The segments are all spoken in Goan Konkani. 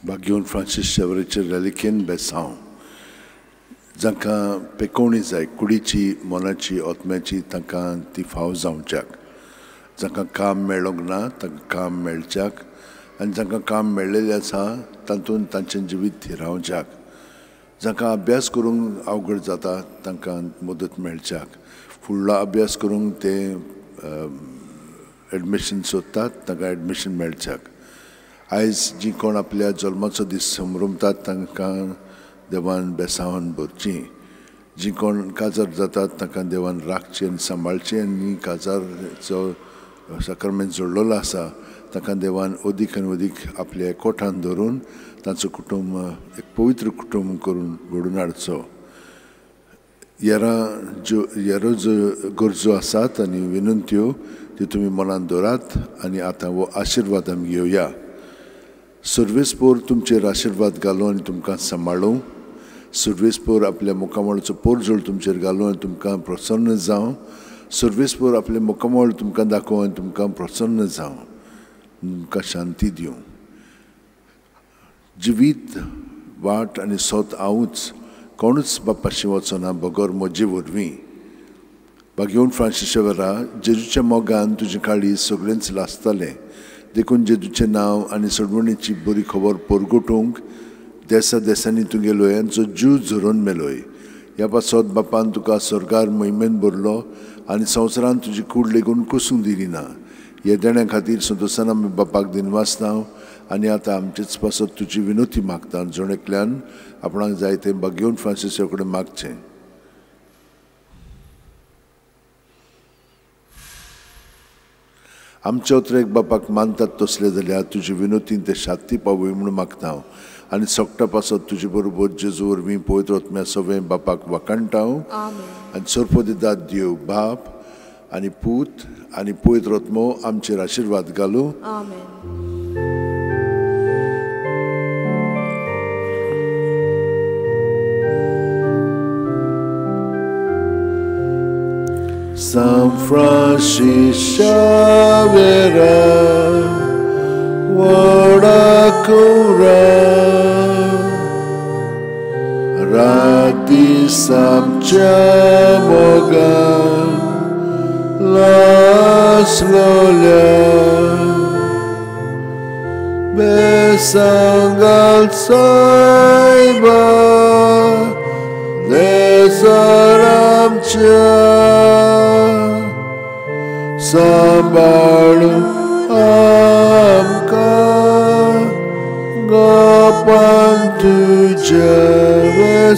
बागेवन फ्रांसीस शेवरेचे रेलिकेन बेसांव जांकां पेकोवणी जाय कुडीची मनाची आत्म्याची तांकां ती फाव जावच्याक, जांकां काम मेळोंक ना तांकां काम मेळच्याक आनी जांकां काम मेळ्ळेलें आसा तातूंत तांचें जिवीत थिरावच्याक, जांकां अभ्यास करूंक अवघड जाता तांकां मदत मेळच्याक, फुडलो अभ्यास करूंक ते एडमिशन सोदतात तांकां एडमिशन मेळच्याक। आयज जी कोण आपल्या जल्माचो दीस समरमतात तांकां देवान बेसावन भरची, जी कोण काजार जातात तांकां देवान राखचें आनी सांबाळचें आनी काजारचो साक्रमेंत जोडलेलो आसा तांकां देवान अदीक आनी अदीक आपल्या एकवटान धरून तांचो कुटुंब एक पवित्र कुटुंब करून घडोवन हाडचो। येरा ज्यो येरो ज्यो गरजो आसात आनी विनंत्यो त्यो तुमी मनान दवरात आनी आतां हो आशिर्वाद आमी घेवया। सर्वेस्पोर तुमचेर आशिर्वाद घालूं आनी तुमकां सांबाळूं, सर्वेस्पोर आपल्या मुखामळाचो पोरजोळ तुमचेर घालूं आनी तुमकां प्रसन्न जावं, सर्वेस्पोर आपलें मुखामळ तुमकां दाखोवं आनी तुमकां प्रसन्न जावं, तुमकां शांती दिवं। जिवीत वाट आनी सोत हांवूच, कोणूच बापाशी वचना बगर म्हजे वरवीं। बागेवन फ्रांसीस शेवरा जेजूच्या मोगान तुजें काळीज सगळेंच लासतालें, देखून जेजूचें नांव आनी सोडवणीची बरी खबर परगटूंक देसा देसांनी तुगे लोयांचो जीव झरोवन मेलोय। ह्या पासत बापान तुका स्वर्गार मोहिमेन भरलो आनी संवसारान तुजी कूड लेगून कसूंक दिली ना। ह्या देण्या खातीर संतोशान आमी बापाक दिनवासता आनी आतां आमचेच पासत तुजी विनोती मागता, जण एकल्यान आपणाक जाय तें बागेवन फ्रांसीस कडेन मागचें। आमचे उतरेक बापाक मानतात तसले जाल्यार तुजी विनोतीन ते शांती पावय म्हणून मागता हांव आनी सोगटा पासत तुजे बरोबर जेजू वरवीं पवित्र आत्म्या सगळें बापाक वाखाणटा हांव। आनी सर्पदिदात देव बाप आनी पूत आनी पवित्र आत्मो आमचेर आशिर्वाद घालूं। San Francis Xavier, Warakura, Rati Samchamogan, Las Lola, Besangal Saiba, Desaramcha. Sambalu amka gopan tujhe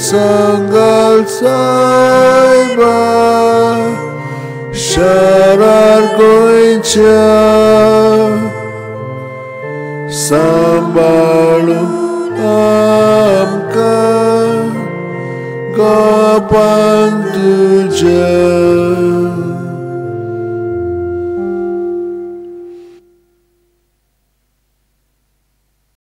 sangal saiba sharar goicha Sambalu amka gopan tujhe